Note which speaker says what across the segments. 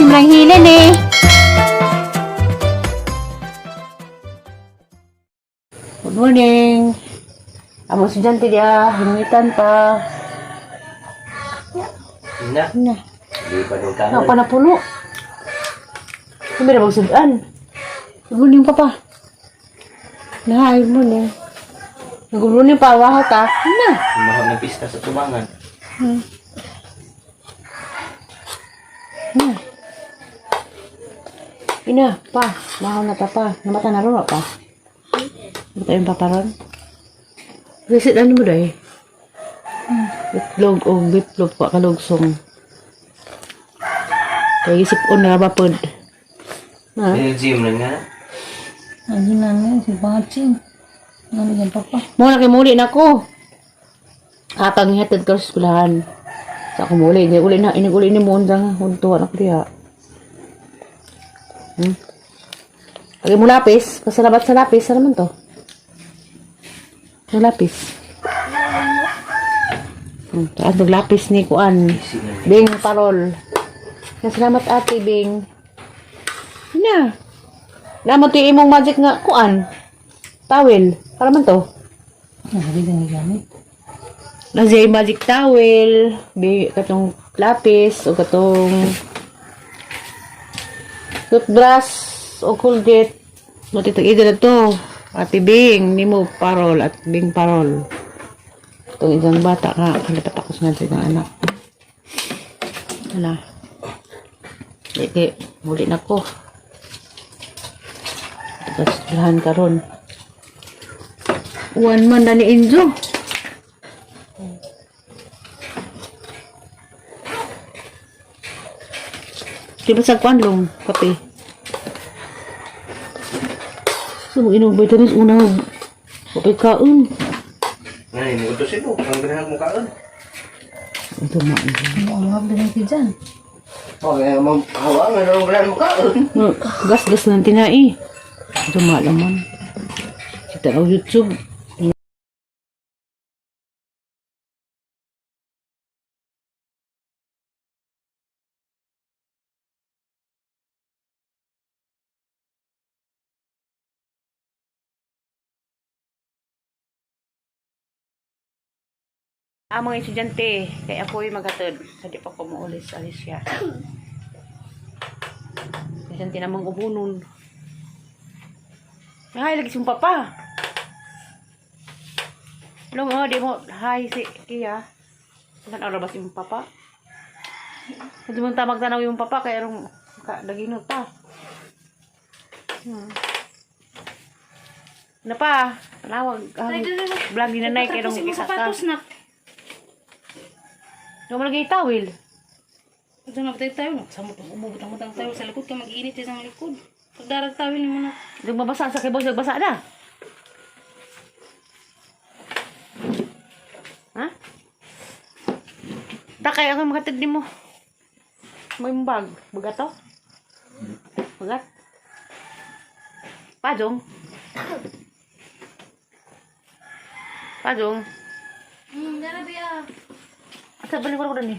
Speaker 1: Simrang hilin eh.
Speaker 2: Good morning. Amo estudyante dia, hingitan pa.
Speaker 3: Na.
Speaker 2: Na.
Speaker 3: Di pa nung kanon.
Speaker 2: Ako na puno. Kami na magsudan. Good morning, Papa. Na, good morning. Good morning pa, wahat ta. Na.
Speaker 3: Mahal ng pista sa tubangan.
Speaker 2: Na. Ina, pa. Mahaw na ta pa. Namata na ron, pa. Namata yung papa ron. Visit ano mo dahi? Itlog o bitlog pa kalugsong. Kaya isip ko na ba pod. Ha?
Speaker 3: May gym lang nga.
Speaker 4: Ano na na, si Baching. Ano yan, papa?
Speaker 2: Mo na kay muli na ko. Hatang hihatid ko sa eskwelahan. Sa ako muli, hindi uli na, iniguli ni mo undang huntuan ako diha. Lagi mo lapis, kasalabat sa lapis, ano man to? Sa lapis. Taas lapis ni Kuan. Bing parol. Salamat ate Bing. Na. Namo ti imong magic nga kuan. Towel. Para man to.
Speaker 4: Ano ba gamit?
Speaker 2: Nasa magic towel, bi katong lapis o katong toothbrush o Colgate. Matitag ida na to. Ate Bing, nimo parol at Bing parol. Itong isang bata ka, kalipat ako sa isang anak. Wala. Ike, muli na ko. Tapos, karon. Uwan man na ni Enzo. Di ba sa kwan long kape? So, mag-inom ba ito una? Kape kaon.
Speaker 3: Ngayon, mo ito sino. Ang ganahan mo kaon.
Speaker 2: Ito ma.
Speaker 4: Ano ang mga binigay dyan?
Speaker 3: Oh, kaya mo hawa nga ang ganahan mo kaon.
Speaker 2: Gas-gas ng tinai. Ito ma laman. Kita ang YouTube. Ang mga estudyante, kaya ako'y maghatod. Sa di pa ko muulis, alis siya. Estudyante namang ubunon. Ay, lagi siyang papa. Long, oh, di mo, hi, si Kia. Saan araw ba si imong papa? Hindi mo tamag tanaw yung papa, kaya rong, ka, laginot pa. Ano pa? Panawag. Ang vlog ni nanay, kaya rong isa ka.
Speaker 4: Sapatos na.
Speaker 2: Yung malagay tawil.
Speaker 4: Ito na patay tayo. No? Samot ang umubot ang tayo sa likod. Kaya mag-init sa likod. Pagdarag tayo ni mo na.
Speaker 2: Nagbabasa sa kibaw, nagbasa na. Ha? Takay ako makatid mo. May bag. Bagat to? Bagat? Pajong? Pajong?
Speaker 4: Dara biya.
Speaker 2: Asa ba ko ni?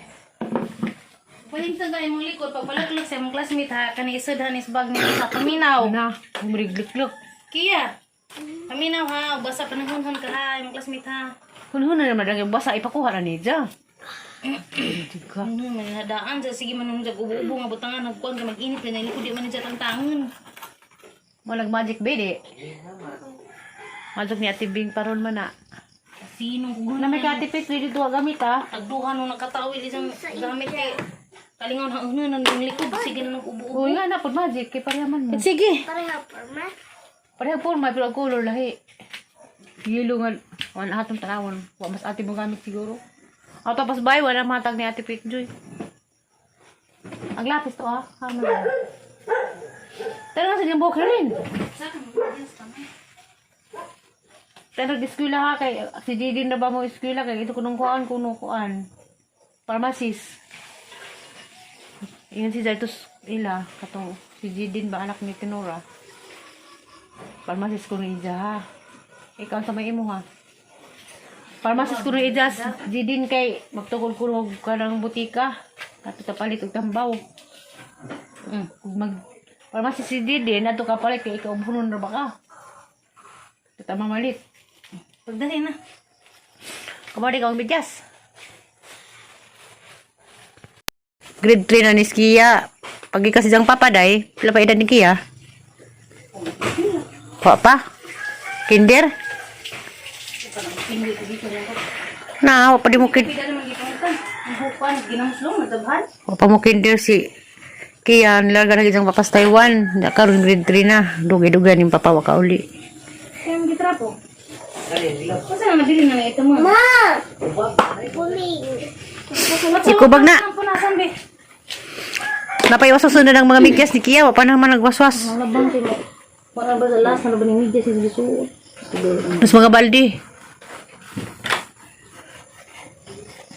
Speaker 4: Palingtang ka imong likod. Pagpalaklak sa imong classmate ha. Kani isod ha nis bag niya sa paminaw.
Speaker 2: Na, humriglik-luk.
Speaker 4: Kia. Paminaw ha. Basa panahon ka ha. Imong classmate ha.
Speaker 2: Hunhun na naman ang basa ipakuha na niya. Tiga.
Speaker 4: Ano man nadaan sa sige man nung ubo-ubo nga butangan nagkuan ka mag-init na likod di man niya tantangon.
Speaker 2: Malag magic baby. Magic ni Ate Bing paron man na.
Speaker 4: Sino ko
Speaker 2: Na may katipit dito gamit ah.
Speaker 4: Tagduha nung nakatawil isang gamit kay kalingaw na ano nang likod sige na nang ubo-ubo.
Speaker 2: Uy nga na pud magic kay pareha man mo.
Speaker 4: Sige.
Speaker 2: Pareha forma pero ang color lahi. Yellow nga wan atong tanawon. Wa mas ate mo gamit siguro. Aw tapos bay wala matag ni Ate Pit Joy. Ang lapis to ah. Ano? Tara sa niyang buhok na rin. Pero eskwela ha kay si Didi na ba mo eskwela kay ito kunong kuan kuno kuan. Pharmacist. Ingan si Zartus ila katong si Jidin ba anak ni Tinora. Pharmacist ko ni Ija ha. Ikaw sa may imo ha. Pharmacist ko ni Ija Jidin kay magtukol kuno ka ng butika. Kato ta palit og tambaw. Kung mag pharmacy si Didi, nato ka palit kay ikaw bunon ra ba ka? Kita mamalit.
Speaker 4: Pagdali na.
Speaker 2: Kamari ka ang bidyas. Grade 3 na ni Skia. Pag kasi siyang papaday, pila pa edad ni Kia? Pa pa? Kinder? Na, wa pa di mo kin
Speaker 4: Pila naman gipangitan. Ang hupan, ginamuslong, nagdabhan.
Speaker 2: wa pa mo kinder si Kia, nilarga na siyang papas Taiwan. Na karon grade 3 na. Dugay-dugay ning papa wa ka uli.
Speaker 4: Kaya mo gitrapo. Kasi na nabili na na ito mo.
Speaker 1: Ma! Puling.
Speaker 2: Ikubag na.
Speaker 4: Ang punasan be.
Speaker 2: Napaiwasos na ng mga midyas ni Kia, wa pa naman nagwaswas.
Speaker 4: Ang labang kay mo. Wala ba sa last na ba ni media si gisuot?
Speaker 2: Mas mga balde.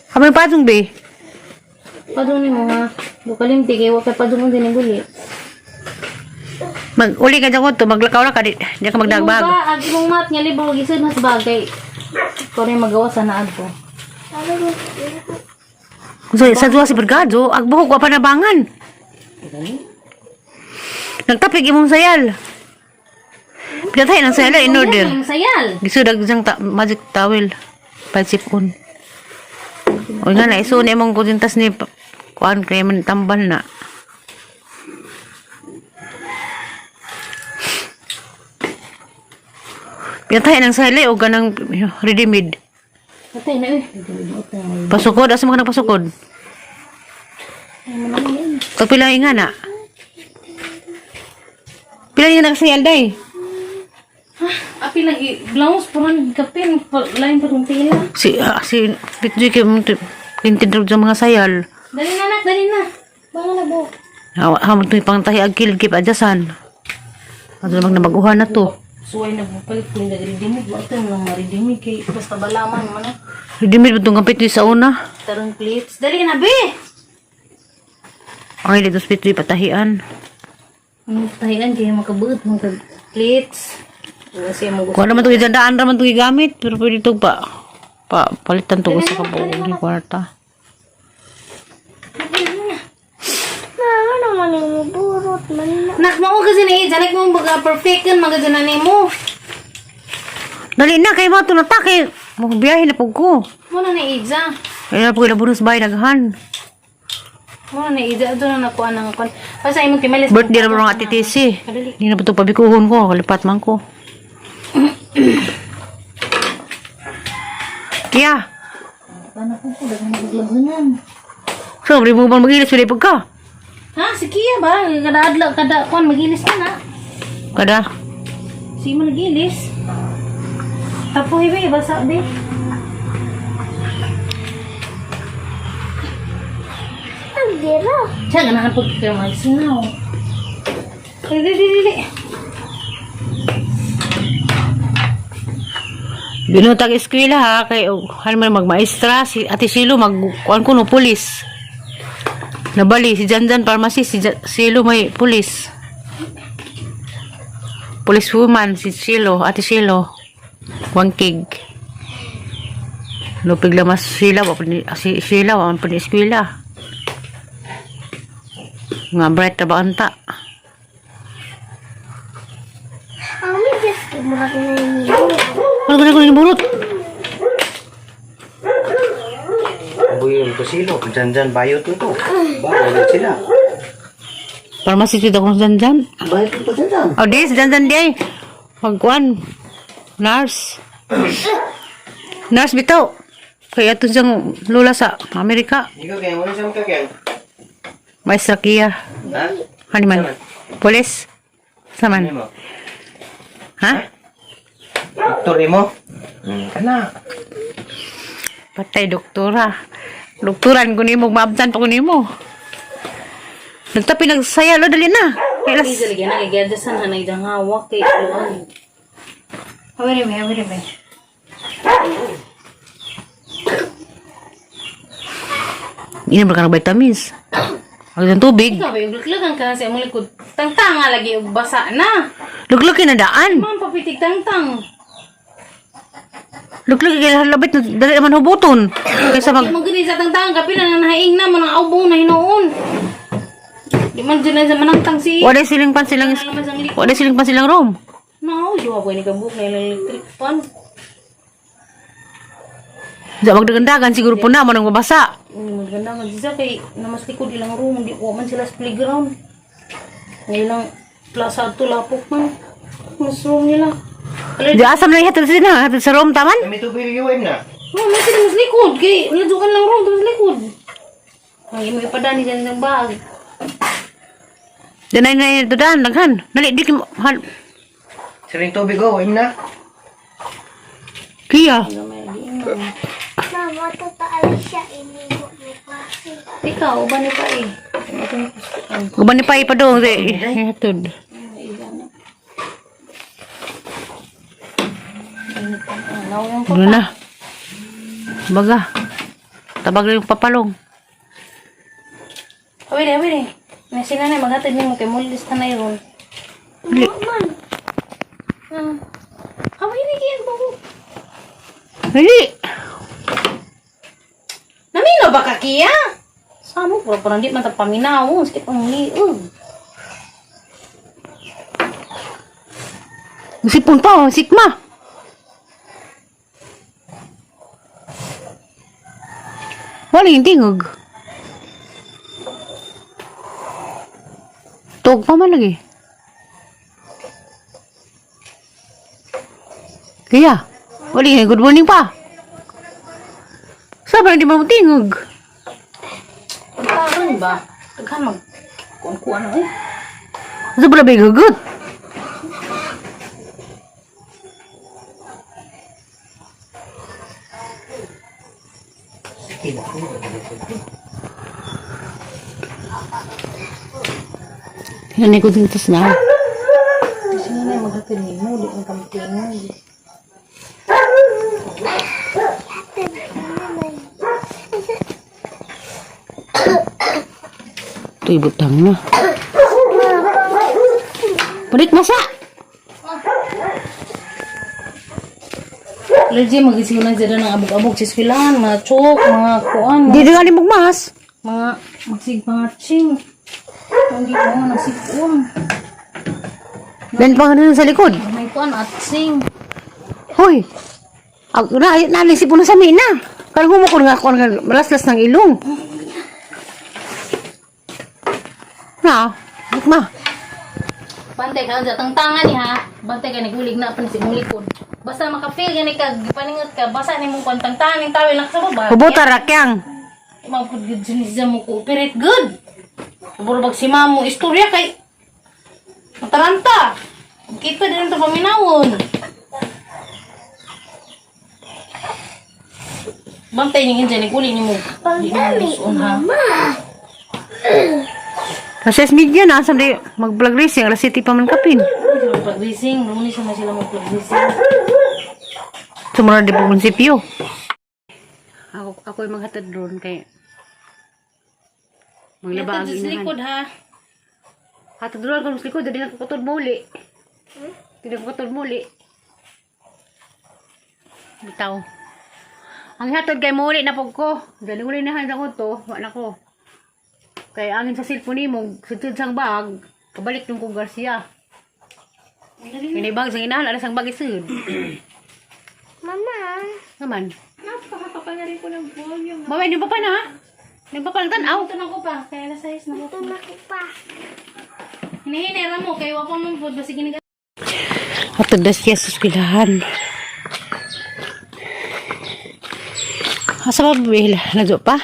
Speaker 2: Kami patong be.
Speaker 4: Padung ni mo ha. Bukalimti kay wa kay padung din guli.
Speaker 2: Mag uli ka dyan to, maglakaw na ka di, di ka magdagbag.
Speaker 4: Imong ba ag imong mat nga libro gisud mas bagay. Kung magawa sa naad ko.
Speaker 2: So, sa duwa si Bergado, ag buhok wa pa nabangan. Nagtapig imong sayal. Pinatay ng sayal in order.
Speaker 4: Ang sayal.
Speaker 2: Gisudag siyang ta magic towel. Pansipon. O nga na, iso na imong kusintas ni kuan kaya man tambal na. Pinatay ng sayal eh, o ganang ready made.
Speaker 4: Patay na eh.
Speaker 2: Pasukod, asa man ka nagpasukod? Pag pila nga na. Pila nga na kasi alday.
Speaker 4: Api lagi blouse puran kapin lain pa tong tela.
Speaker 2: Si si Bitjoy kay mong tintindraw sa mga sayal.
Speaker 4: Dali na nak, dali na. Banga na bo.
Speaker 2: Hawa hamon to'y pangtahi ag kilgip adyasan. Ato namang namaguhan na to.
Speaker 4: Suway na palit ko yung nagredimig. Bakit mo lang maredimig kay basta balaman man ah.
Speaker 2: Ready-made ba itong kapit sa una?
Speaker 4: Tarong clips. Dali na be.
Speaker 2: Ang dito sa Bitjoy patahian.
Speaker 4: Anong tahian kay makabuot mong kag clips. Kasi mo gusto.
Speaker 2: Kuha naman itong idandaan naman itong gigamit. Pero pwede ito pa. Palitan to sa kabuong ni kwarta.
Speaker 1: Ma, ano man yung burot man na.
Speaker 4: Nak mo kasi ni janek mo baga perfect kan magazina nimo.
Speaker 2: Dali na kay mga tunata kay biyahe na po ko.
Speaker 4: Mo na ni Iza.
Speaker 2: Kaya na po kay bahay naghan.
Speaker 4: Mo na ni Iza ato na nakuha ng kon. Basta imong timalis.
Speaker 2: Birthday na mga ate Tesi.
Speaker 4: Kadali.
Speaker 2: Hindi na po ito pabikuhon ko. Kalipat man ko. Kaya,
Speaker 4: Paano ko ko daghan maglabungan.
Speaker 2: so, mo bang magilis? Wala pagka.
Speaker 4: Ha, si Kia ba? Kada adlaw kada kon magilis ka na.
Speaker 2: Kada.
Speaker 4: Si mo nagilis. Tapoy be basa be.
Speaker 1: Ang dira.
Speaker 4: Siya ganahan pag kayo magsingaw. Dili dili dili.
Speaker 2: Binutag eskwela ha. Kay, oh, ano man magmaestra. Si Ate Silo, mag, kuan ko no, pulis. Nabali, si Janjan Pharmacy, si Silo may pulis. Police woman, si Silo, Ate Silo. Wangkig. Lupig lamas sila, wa pa ni- si Sheila, wa man pa ni eskwela. Nga bright na ba anta?
Speaker 1: Ang midyas kay murag na yung
Speaker 2: Ano ko na ko burot?
Speaker 3: Buyon ko silo. Diyan-diyan bayot nito. Bayot sila.
Speaker 2: Pharmacy dito akong Janjan.
Speaker 3: Bayot ko dyan.
Speaker 2: O di, si Janjan di ay. Magkuan. Nurse. Nurse bitaw. Kaya ito siyang lula sa Amerika.
Speaker 3: Ikaw kaya, wala siyang kakyan.
Speaker 2: Maestra Kia.
Speaker 3: Ha?
Speaker 2: Ano man? Pulis? Saman?
Speaker 3: Ano mo?
Speaker 2: Ha?
Speaker 3: Doktor mo? Kana.
Speaker 2: Patay, doktora. Doktoran ko nimo, maabtan pa ko nimo. Nagtapi nagsaya, lo, dali na. Kaya
Speaker 4: Iza lagi na kay giadjasan hanay dang hawak kay luan. Hawiri me, hawiri me.
Speaker 2: Inom ka ng vitamins. Ang ng tubig.
Speaker 4: Ikaw ba yung laglagan ka sa imong likod? Tangtang nga lagi og basa na.
Speaker 2: Luglaki na daan.
Speaker 4: Man papitig tangtang.
Speaker 2: Luglaki kay labit na dali naman hubuton. Kaysa mag
Speaker 4: Di mo gani sa tangtang kapila na nahaing na manang awbong na hinuon. Di man dyan na sa manangtang si.
Speaker 2: Wala siling pan silang
Speaker 4: Ano naman sang likod.
Speaker 2: wala siling pan silang room.
Speaker 4: No, duha ko ni kabuk na ilang electric fan.
Speaker 2: Sa magdagandagan siguro po na manang mabasa.
Speaker 4: Hindi maganda nga dyan kay namas likod ilang room, di wa man sila sa playground. Ngayon lang plaza to lapok man. Mas room nila. Alay,
Speaker 2: Di asam na ihatid sila, hatid sa room taman.
Speaker 3: May tubig yung na.
Speaker 4: no, may sila mas likod kay niladukan lang room mas likod. Ay, may padani dyan ng bag.
Speaker 2: Danay na ito dan, daghan. Dali di kim hal
Speaker 3: Siring tubig oh, im na.
Speaker 2: kiya.
Speaker 1: Mama, totoo siya inigo ni klase.
Speaker 4: Ikaw, uban ni pa eh. Ano itong kustuan?
Speaker 2: Uban ni pa ipadong di hatid.
Speaker 4: Nawang pa.
Speaker 2: Ano na? Baga. Tabag na yung papalong.
Speaker 4: Awiri, awiri. Na sila na maghatid nimo kay mulis ta na yun.
Speaker 2: Dali.
Speaker 1: Man,
Speaker 4: Ah. Awiri kay ang buhok.
Speaker 2: Dali.
Speaker 4: Namino ba ka kiya? Samo puro parang di man ta paminaw, sakit ang liog.
Speaker 2: Sipon pa, oh, sikma. Wala yung tingog. Tug pa man lagi. Kaya, wala yung good morning pa. Sabi hindi mo tingog.
Speaker 4: Karon ba? Daghan mag kuan-kuan eh.
Speaker 2: Sobra ba yung hugot? Yan ko dito na.
Speaker 4: Sila na maghatid nimo di ang kampingan.
Speaker 2: Ito ibutang na. Balik masa!
Speaker 4: Legit magising na dyan ng abog-abog sa eskwelahan, mga chok, mga kuan, mga,
Speaker 2: Di na galing magmas.
Speaker 4: mga magsig mga ching. Hindi ko nga nagsipon.
Speaker 2: Dan pa nga sa likod.
Speaker 4: May kuan at sing.
Speaker 2: Hoy! Ag na, na, na, na sa mina. Karang humukon nga ako nga malaslas ng ilong. Na, ma.
Speaker 4: Bantay ka lang tangtangan ni ha. Bantay ka nagulig na pa ni si mong likod. Basta makafeel gani ka, gipaningot ka, basa ni mong kuan tangtangan ning tawil lang sa baba.
Speaker 2: Kubuta rakyang.
Speaker 4: Mapud gud siya mo cooperate good. Puro bag si mamo istorya kay mataranta. Kita din to paminawon. Bantay ning injan ni guli nimo. Di mo
Speaker 1: pagdali,
Speaker 4: luson, ha.
Speaker 1: mama.
Speaker 2: Kasi media na, asam di mag-vlog racing, alas city pa man kapin.
Speaker 4: Pag-racing, lunes na sila mag-racing.
Speaker 2: Sumura di po munisipyo. Ako, ako'y maghatid doon kay maglaba ang
Speaker 4: Sa
Speaker 2: inahan.
Speaker 4: likod ha.
Speaker 2: Hatid doon ako sa likod, di na ko muli. Di na ko muli. Bitaw. Ang hatod kay muli na pug ko. Dali uli na ako to, wala ko. Kay angin sa cellphone nimo, sudtod sang bag, kabalik nung kong Garcia. Kini bag sang inahan, alas ang bag isud.
Speaker 1: Mama,
Speaker 2: Naman.
Speaker 4: Napakapangari ko ng volume.
Speaker 2: Mamay, yung pa na ha? Yung pa lang tanaw.
Speaker 4: Ito na ko pa, kaya alas 6 na ko.
Speaker 1: ito na ko pa.
Speaker 4: Hinihinera mo, kay wa pa mong food, basta ginig
Speaker 2: Hatod na siya sa eskwelahan. Asa ba bihila? Ladyo pa?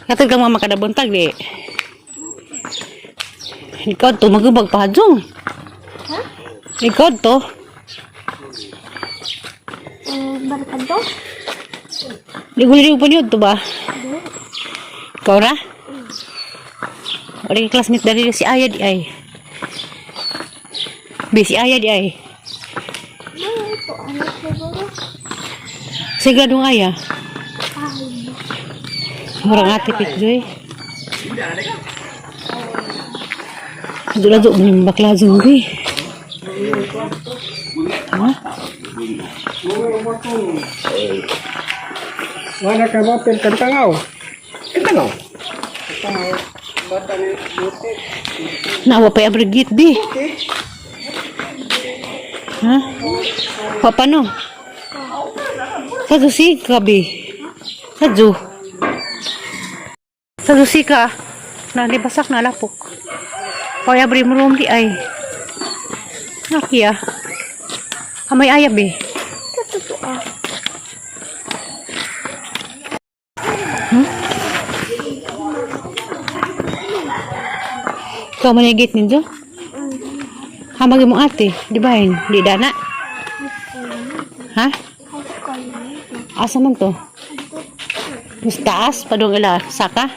Speaker 2: Hatod ka mga makadabuntag di. Ikaw to, magubag pa hadjong.
Speaker 1: Ha?
Speaker 2: Ikaw to.
Speaker 1: Barkado?
Speaker 2: Ligo-ligo pa niyo to ba? Ikaw na? Wala kay classmate dali si Aya di ay. Be, si Aya di ay.
Speaker 1: Mama, ito ano siguro?
Speaker 2: Sigradong Aya.
Speaker 1: Ay,
Speaker 2: Murang ate Pikjoy. Dula do mo bakla zunggi. Ha?
Speaker 5: Wala ka ba pentangaw?
Speaker 3: Kita no.
Speaker 2: Nawa pa abrigit bi. Ha? Papa no. Sa si ka bi. Sa Sa si ka. Na libasak na lapok. Pay abri mo room di ay. Nakiya. Amay ayab bi.
Speaker 1: Sa totoo.
Speaker 2: Ikaw man yung gate ninyo? Hamagin mo ate, di ba yun? Di dana? Ha? Asa man to? Mas taas, padung ila, saka?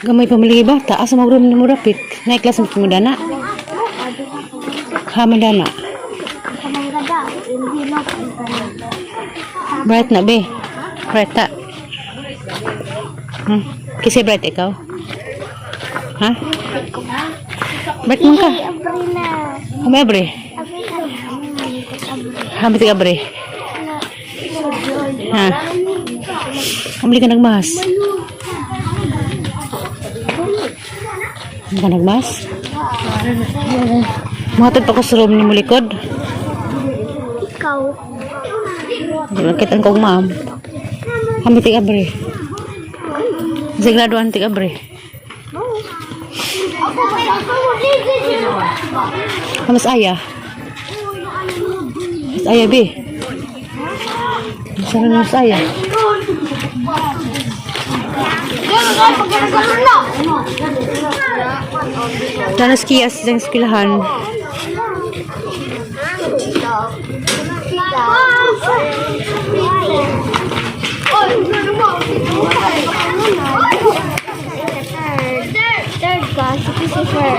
Speaker 2: Gamay pamilya ba? Taas ang mag-room ni mo rapit. Naiklas mo mo dana? Haman dana.
Speaker 1: Kamanggada, hindi na
Speaker 2: Bright na be. Bright ta. Kasi bright ikaw? Ha? Bright man ka?
Speaker 1: Abri na.
Speaker 2: Umay abre.
Speaker 1: Abri na. Abri
Speaker 2: Hamit ka abre.
Speaker 1: na.
Speaker 2: Ha? Amli ka nagmas. Amli ka nagmas? Muhatod pa ko sa room ni mo likod.
Speaker 1: Ikaw.
Speaker 2: Kita ang kong ma'am. Hamit ka abre. Sigrado ang tig abre. Hamas aya. Mas aya be. Saan na mas aya? Danas kiyas sa eskilahan.
Speaker 1: Third ka, si Christopher.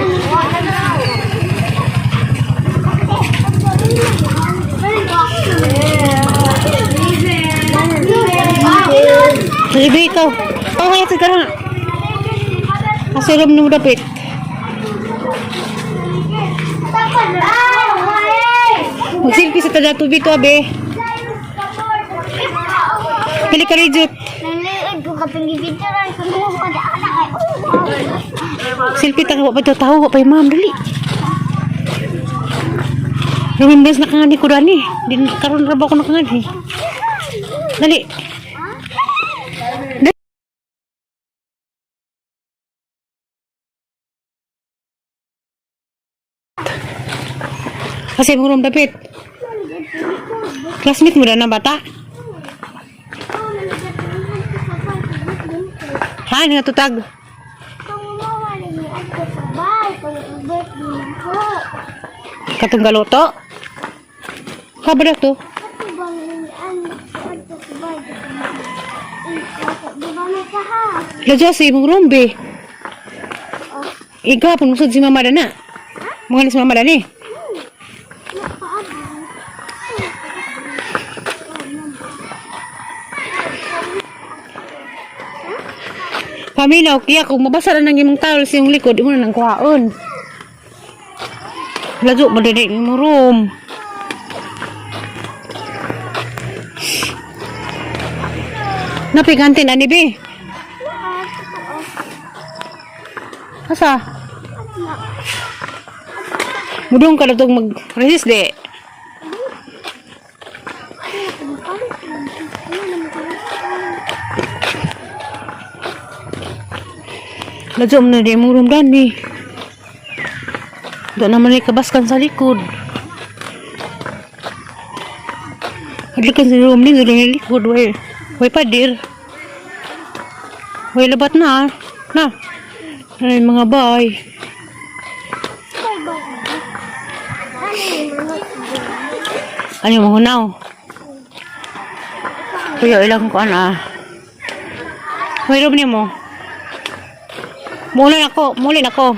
Speaker 2: Sige, ikaw. Oh, kaya ka na. Asa room ni mo dapit? Mag-selfie sa tada tubig ko, abe. Pili ka rin,
Speaker 1: Naliid ko kapag gibitaran ko nung kada kay.
Speaker 2: Selfie ta wa pa daw tawo, wa pa yung ma'am dali. Remembrance na kangani ko dani. Din karon ra ba ko nakangani. Dali. Dali. Kasi mo room dapit. Classmate mo na bata? Ha, nga tutag. Katong galuto? Kabra to. Ladya sa imong room, be. Ikaw, musod si mama dana. Mga ni si mama dani. Paminaw, kaya kung mabasa na ng imong towel sa imong likod, imo na nang kuhaon. Ladyo, madali imong room. Napigantin, ani be? Asa? Mudong ka na itong mag-resist, di. Ladyo mo na di mong room dani. Doon naman ay kabaskan sa likod. Adlikan sa room ni, doon na likod. Way, way padir. Way labat na. Ah. Na. Ay, mga bay. Ano yung mga hunaw? Kuya, ilang ko ah. May room niyo mo. Muli ako, muli ako.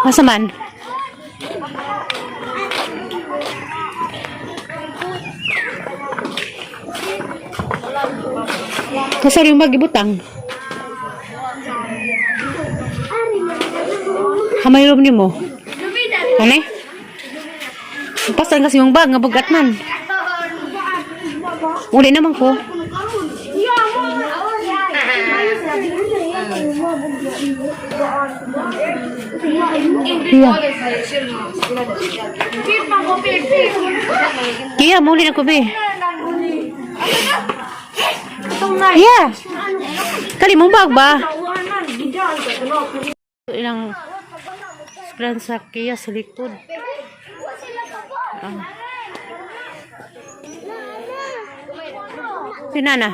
Speaker 2: Asa man? Kasar yung magibutang. Hamay room nimo. Ano? Pasan kasi yung bag nga bugat man. Uli naman ko. Iya. Iya, muli na ko be. Iya. Kali mong bag ba? Ilang plan sa Kia sa likod. Ah. Si Nana.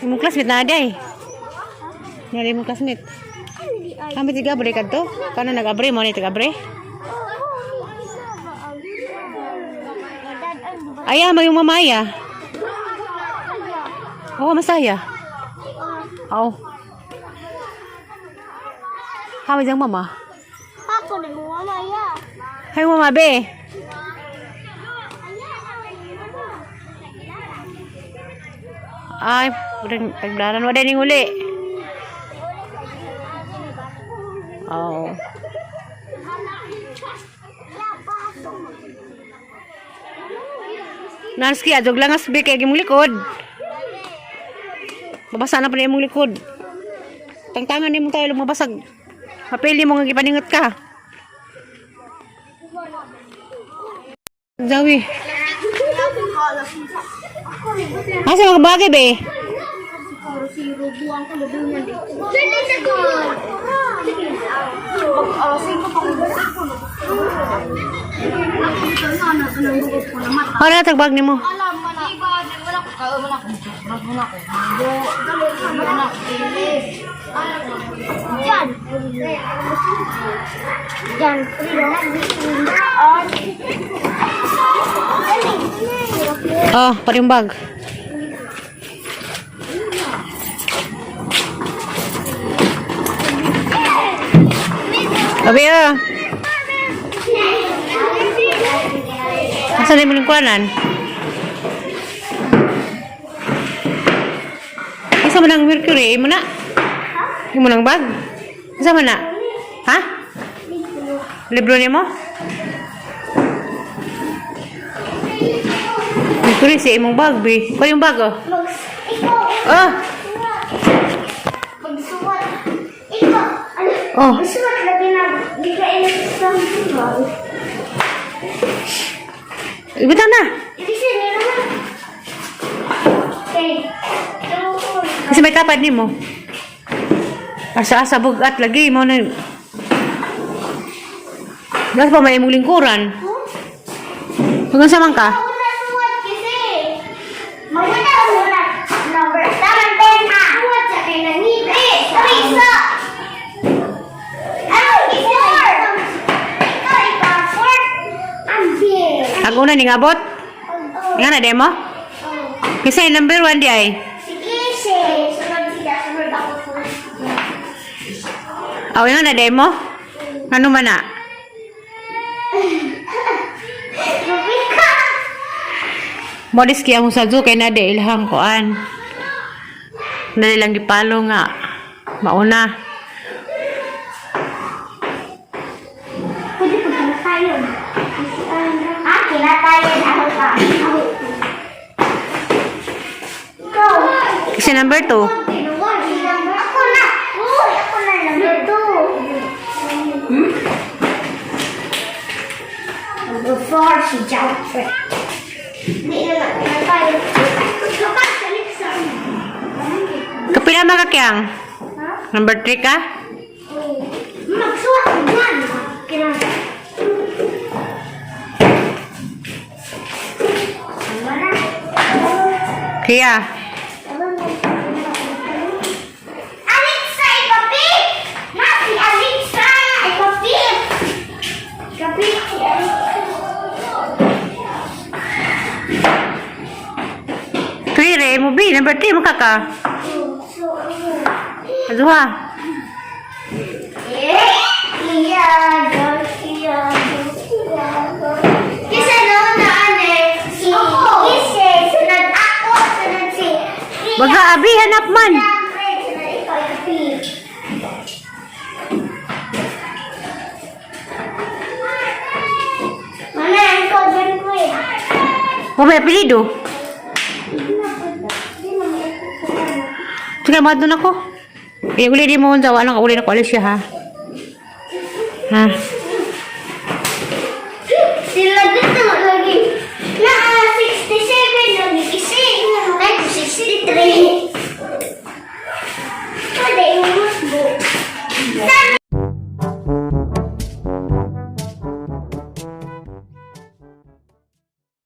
Speaker 2: Imong classmate na aday. Nari imong classmate. Kami tiga abre kadto. Kano nag-abre mo ni tiga-abre? Aya mo yung mamaya. Oo, masaya. Oo. Hawid ang mama.
Speaker 1: Ako ni mo mamaya.
Speaker 2: Hi, mama, be. Ay, tagdaran wa ning uli. Oo. Nanski, adog lang asbi kay gimong likod. Mabasa na pa na imong likod. Tangtangan nimo tayo lumabasag. Mapili mo nga gipaningot ka. Zawi. Asa mga bagay be? Para tagbag nimo.
Speaker 1: Diyan. Diyan.
Speaker 2: Oh, parang bag. Abi ah. Asa na imong lingkuranan? Isa man ang Mercury, imo na. Imo nang bag. Isa man na. Ha? Libro nimo? Mercury sa imong bag, be. Ko yung bag oh.
Speaker 1: Ikaw.
Speaker 2: Oh,
Speaker 1: Magsuwat. Ikaw. Ano?
Speaker 2: Oh.
Speaker 1: Magsuwat lagi na. Di ka sa mga.
Speaker 2: Ibutang na.
Speaker 1: Ibig sabihin naman. Okay.
Speaker 2: Kasi may tapad nimo. Asa-asa bugat lagi mo na. Das pa may imong lingkuran. Hanggang sa man ka?
Speaker 1: Mauna suwat kasi. Mauna suwat. Number 7, 10 ha. Suwat sa kay nangiti. 3, sa. Ano? 4. Ikaw, ikaw, 4. Ang big.
Speaker 2: Ang una ning abot. Nga na demo? Kasi number 1 di ay.
Speaker 1: Sige, siya. Sunod sila. Sunod ako. Sunod.
Speaker 2: Aw nga na demo? Ano man na?
Speaker 1: Rubika!
Speaker 2: Modis kaya mo sa zoo kay na de ilhang kuan. Dali lang gipalo nga. Mauna.
Speaker 1: Pwede po kinatayon. Ah, kinatayon. Ako pa. Ako. Ikaw.
Speaker 2: Kasi number 2.
Speaker 1: Ako na. Uy, ako na number 2. Number 4, si Jumper. Hindi naman, kinatayon. Kapag salik sa...
Speaker 2: Kapila man ka kyang?
Speaker 1: Ha?
Speaker 2: Number 3 ka?
Speaker 1: Magsuot ko yan. Kinatayon.
Speaker 2: Kaya.
Speaker 1: Alexa, ikapit! Na si Alexa! Ikapit! Ikapit si Alexa.
Speaker 2: 3 re mo bi number 3 mo ka ka. Aduha.
Speaker 1: Kisa noon na ane, si Kise, sunod ako, sunod si
Speaker 2: Baga abi hanap man.
Speaker 1: Sunod ikaw, ikapit.
Speaker 2: Wa may apelyido. Sige, madun ako. Eh, uli di mo unsa, wala ka uli na ko alis siya ha. Ha?